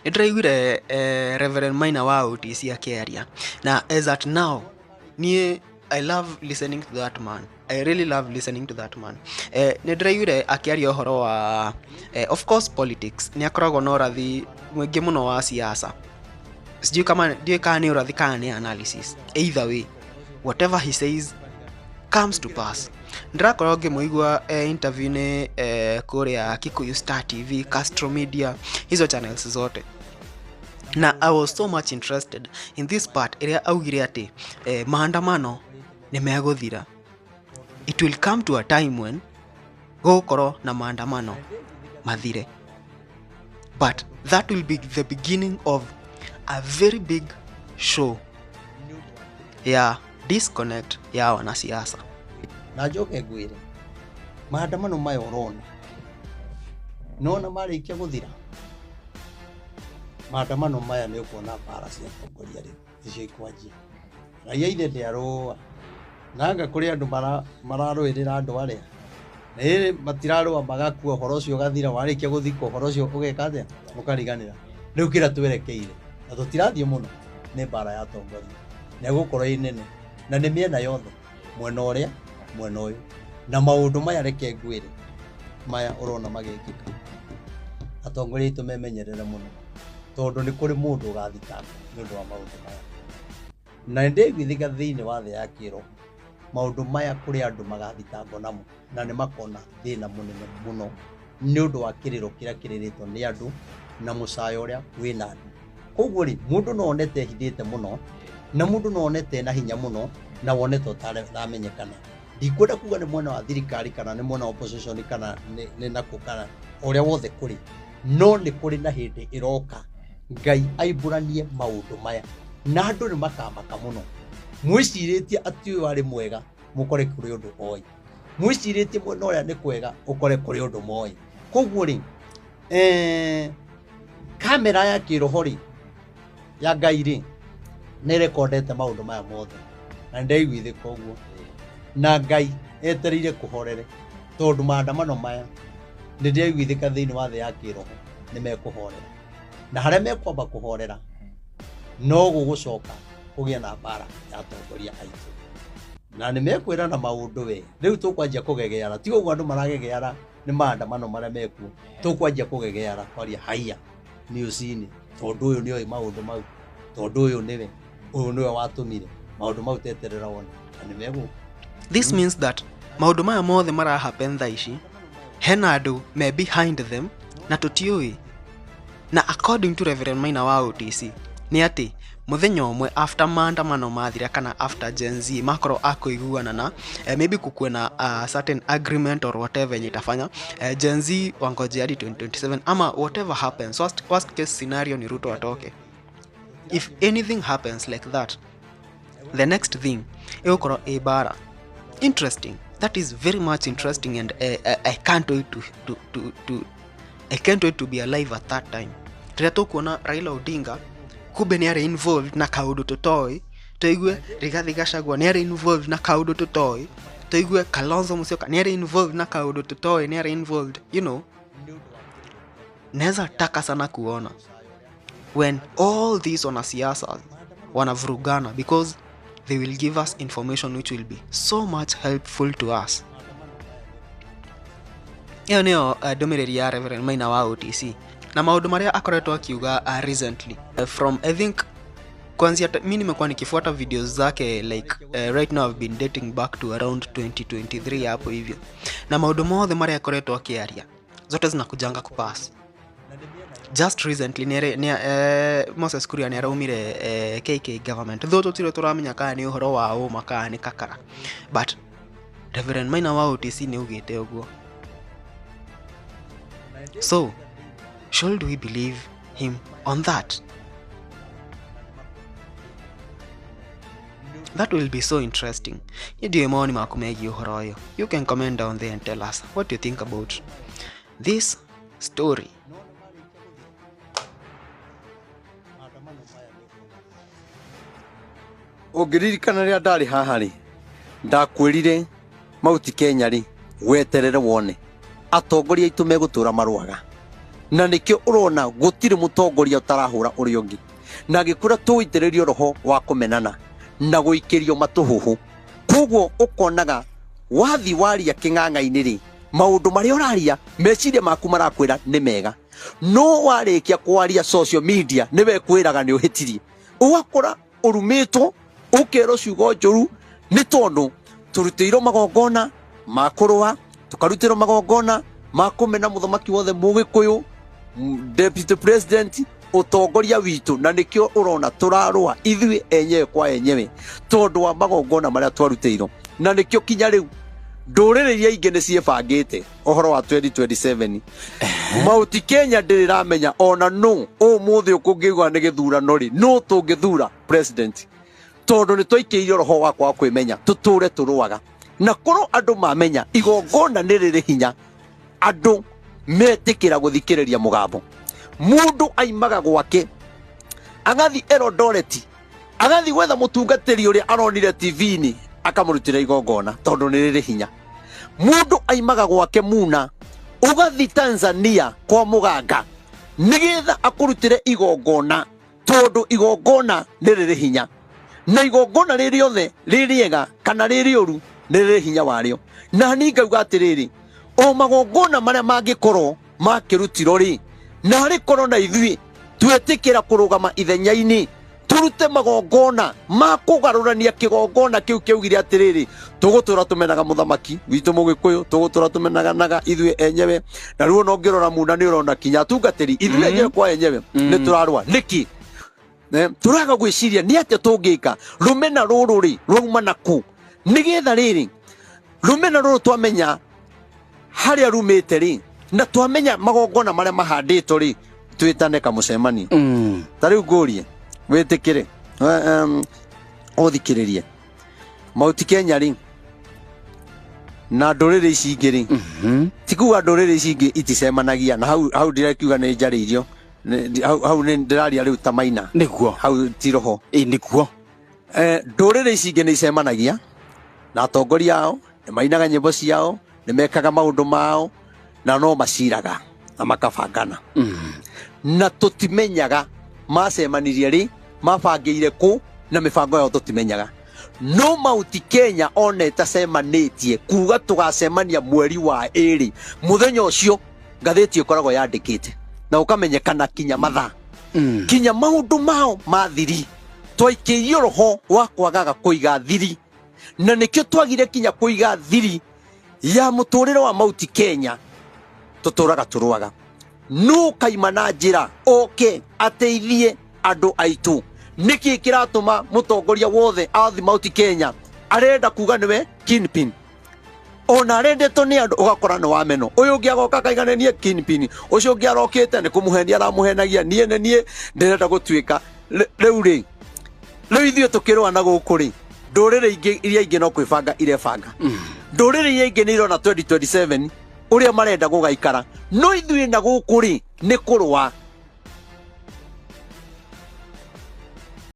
Nĩ ndĩraiguire Reverend Maina wa OTC akĩaria, na as at now niĩ I love listening to that man. I really love listening to that man. Nĩ ndĩraiguire akĩaria ũhoro wa of course politics. Nĩ akoragwo na ũrathi mũingĩ mũno wa siasa. Sijui kama ndiũĩ kana nĩ ũrathi kana nĩ analysis. Either way, whatever he says comes to pass. Ndĩrakorwo ngĩmũigua interview-inĩ kũrĩa Kikuyu Star TV, Castro Media, hizo channels zote. Na I was so much interested in this part ĩrĩa augire atĩ maandamano nĩ megũthira. It will come to a time when gũgũkorwo na maandamano mathire. But that will be the beginning of a very big show ya disconnect ya wanasiasa. Na njoke ngwĩre, maandamano maya ũrona nona marĩkia gũthira, maandamano maya nĩ ũkuona mbara cia atongoria rĩu nĩcio ikwanjia. Raia ithe ndĩarũa nanga kũrĩ andũ mararũĩrĩra andũ arĩa na ĩrĩ matirarũa magakua, ũhoro ũcio ũgathira, warĩkia gũthikwo ũhoro ũcio ũgeka atĩa, ũkariganĩra. Rĩu kĩrĩa twerekeire na tũtirathiĩ mũno nĩ mbara ya atongoria, na ĩgũkorwo ĩ nene na nĩ mĩena yothe, mwena ũrĩa mwena ũyũ. Na maũndũ maya reke ngwĩre, maya ũrona magĩkĩka, atongoria aitũ memenyerere mũno, tondũ nĩ kũrĩ mũndũ ũgathitangwo nĩ ũndũ wa maũndũ maya. Na nĩndĩiguithĩka thĩinĩ wa thĩ ya kĩroho, maũndũ maya kũrĩ andũ magathitangwo namo na nĩ makona thĩna mũnene mũno nĩ ũndũ wa kĩrĩro kĩrĩa kĩrĩrĩtwo nĩ andũ na mũcayo ũrĩa wĩna andũ. Koguo rĩ, mũndũ no one ta ehithĩte mũno na mũndũ no one ta ena hinya mũno na wone ta ũtaramenyekana. Ndikwenda kuga nĩ mwena wa thirikari kana nĩ mwena wa opposition kana nĩ nakũ kana ũrĩa wothe kũrĩ, no nĩ kũrĩ na hĩndĩ ĩroka Ngai aimbũranie maũndũ maya na andũ nĩ makamaka mũno. Mwĩcirĩtie atĩ ũyũ arĩ mwega, mũkore kũrĩ ũndũ oĩ. Mwĩcirĩtie mwena ũrĩa nĩ kwega, ũkore kũrĩ ũndũ moĩ. Koguo rĩ, kamera ya kĩroho rĩ, ya Ngai rĩ, nĩ ĩrekondete maũndũ maya mothe na nĩndaiguithĩka ũguo. Na Ngai etereire kũhorere, tondũ maandamano maya nĩndĩraiguithĩka thĩinĩ wa thĩ ya kĩroho nĩ mekũhorera. Na harĩa mekwamba kũhorera no gũgũcoka kũgĩa na mbara ya atongoria aitũ. Na nĩ mekwĩrana maũndũ we. Rĩu tũkwanjia kũgegeara, ti ũguo andũ maragegeara nĩ maandamano marĩa mekuo. Tũkwanjia kũgegeara kwaria haiya news-inĩ, tondũ ũyũ nĩoĩ maũndũ mau, tondũ ũyũ nĩwe, ũyũ nĩwe watũmire maũndũ mau, teterera wone. Na nĩ megũka. This means that maũndũ maya mothe mara happen thaa ici, hena andũ me behind them na tũtiũĩ. Na according to Reverend Maina wa OTC, nĩ atĩ mũthenya ũmwe after maandamano mathira kana after Gen Z makorwo a kũiguana na maybe kukuwe na certain agreement or whatever yenye itafanya Gen Z wangoje hadi 2027 ama whatever happens, worst case scenario ni Ruto atoke. If anything happens like that, the next thing ĩgũkorwo ĩ bara. Interesting. That is very much interesting, and I can't wait to I can't wait to be alive at that time. Rĩrĩa tũkuona Raila Odinga kumbe nĩ arĩ involved na kaũndũ tũtoĩ, tũigue Rigathi Gachagua nĩ arĩ involved na kaũndũ tũtoĩ, tũigue Kalonzo Musyoka nĩ arĩ involved na kaũndũ tũtoĩ, nĩ arĩ involved. Naweza taka sana kuona when all these wanasiasa wanavurugana, because they will give us information which will be so much helpful to us. Ĩyo nĩyo ndũmĩrĩri ya Reverend Maina wa OTC na maũndũ marĩa akoretwo akiuga recently, from I think kuanzia mi nimekuwa nikifuata videos zake like right now I've been dating back to around 2023 hapo hivyo, na maũndũ mothe marĩa akoretwo akiaria zote zinakujanga kupass. Just recently Moses Kuria nĩ araumire KK government, though tũtirĩ tũramenya kana nĩ ũhoro wa ũma kana nĩ kakara, but Reverend Maina wa OTC nĩ augĩte ũguo. So should we believe him on that? That will be so interesting. Ndiũĩ mawoni maku megiĩ ũhoro ũyũ. You can comment down there and tell us what you think about this story. Ũngĩririkana rĩrĩa ndarĩ haha rĩ, ndakwĩrire Mauti Kenya rĩ, weterere wone atongoria aitũ megũtũra marũaga. Na nĩkĩo ũrona gũtirĩ mũtongoria ũtarahũra ũrĩa ũngĩ, na gĩkũra tũitĩrĩrio roho wa kũmenana na gũikĩrio matũhũhũ. Koguo ũkonaga wathi waria kĩng'ang'a-inĩ rĩ, maũndũ marĩa ũraria meciria maku marakwĩra nĩ mega, no warĩkia kwaria social media nĩwe kwĩraga nĩ ũhĩtirie. Ũgakora ũrumĩtwo, ũkerwo ciugo njũru, nĩ tondũ tũrutĩirwo magongona ma kũrũa, tũkarutĩrwo magongona ma kũmena mũthamaki wothe mũgĩkũyũ, deputy president, ũtongoria witũ. Na nĩkĩo ũrona tũrarũa ithuĩ enyewe kwa enyewe tondũ wa magongona marĩa twarutĩirwo. Na nĩkĩo kinya rĩu ndũrĩrĩ iria ingĩ nĩ ciĩbangĩte ũhoro wa 2027. Mauti Kenya ndĩrĩ ramenya ona nũ ũmũthĩ ũkũngĩigua nĩ gĩthurano rĩ, nũ tũngĩthura president, tondũ nĩ twaikĩirio roho wa kwaga kwĩmenya, tũtũre tũrũaga. Na korwo andũ mamenya igongona nĩ rĩrĩ hinya, andũ metĩkĩra gũthikĩrĩria mũgambo. Mũndũ aimaga gwake agathi Eldoret, agathi gwetha mũtungatĩri ũrĩa aronire TV-inĩ, akamũrutĩra igongona tondũ nĩ rĩrĩ hinya. Mũndũ aimaga gwake Muna, ũgathi Tanzania kwa mũganga nĩgetha akũrutĩre igongona, tondũ igongona nĩ rĩrĩ hinya. Na igongona rĩ rĩothe rĩ rĩega kana rĩ rĩũru nĩ rĩrĩ hinya warĩo. Na niĩ ngauga atĩrĩrĩ, o magongona marĩa mangĩkorwo makĩrutirwo rĩ, na rĩkorwo na ithuĩ twetĩkĩra kũrũgama ithenya-inĩ tũrute magongona ma kũgarũrania kĩgongona kĩu kĩaugire atĩrĩrĩ, tũgũtũra tũmenaga mũthamaki witũ mũgĩkũyũ, tũgũtũra tũmenaganaga ithuĩ enyewe. Na rĩu ona ũngĩrora Muna nĩ ũrona kinya atungatĩri ithuĩ enyewe kwa enyewe nĩ tũrarũa. Nĩkĩ? Tũraga gwĩciria nĩ atĩa tũngĩka rũmena rũrũ rĩ rwauma naku, nĩgetha rĩrĩ rũmena rũrũ twamenya harĩa rumĩte rĩ, na twamenya magongona marĩa mahandĩtwo rĩ, twĩtane kamũcemanio. Ta rĩu ngũrie wĩtĩkĩre, ũthikĩrĩrie Mauti Kenya rĩ, na ndũrĩrĩ ici ingĩ rĩ, ti kuga ndũrĩrĩ ici ingĩ iticemanagia. Na hau hau ndĩrakiuga nĩ njarĩirio. Hau nĩ ndĩraria rĩu ta Maina. Nĩguo. Hau ti roho. Ĩ nĩguo. Ndũrĩrĩ ici ingĩ nĩ icemanagia na atongoria ao, nĩ mainaga nyĩmbo ciao, nĩ mekaga maũndũ mao, na no maciraga na makabangana. Na tũtimenyaga macemanirie rĩ, mabangĩire kũ, na mĩbango yao tũtimenyaga. No Mauti Kenya ona ĩtacemanĩtie kuga tũgacemania mweri wa ĩrĩ, mũthenya ũcio ngathĩti ĩkoragwo yandĩkĩte na ũkamenyekana kinya mathaa, kinya maũndũ mao ma thiri. Twaikĩirio roho wa kwagaga kũiga thiri, na nĩkĩo twagire kinya kũiga thiri ya mũtũrĩre wa Mauti Kenya. Tũtũraga tũrũaga. Nũ kaima na njĩra oke ateithie andũ aitũ? Nĩkĩ kĩratũma mũtongoria wothe athi Mauti Kenya arenda kuga nĩwe kingpin, ona arendetwo nĩ andũ? Ũgakora nĩ wameno ũyũ ũngĩ agoka akaigana niĩ kingpin, ũcio ũngĩ arokĩte nĩ kũmũhenia aramũhenagia, niĩ nĩ niĩ ndĩrenda gũtuĩka. Rĩu rĩ, rĩu ithuĩ tũkĩrũa na gũkũ rĩ, ndũrĩrĩ ingĩ iria ingĩ no kwĩbanga irebanga. Ndũrĩrĩ iria ingĩ nĩ irona 2027 ũrĩa marenda gũgaikara, no ithuĩ na gũkũ rĩ nĩ kũrũa.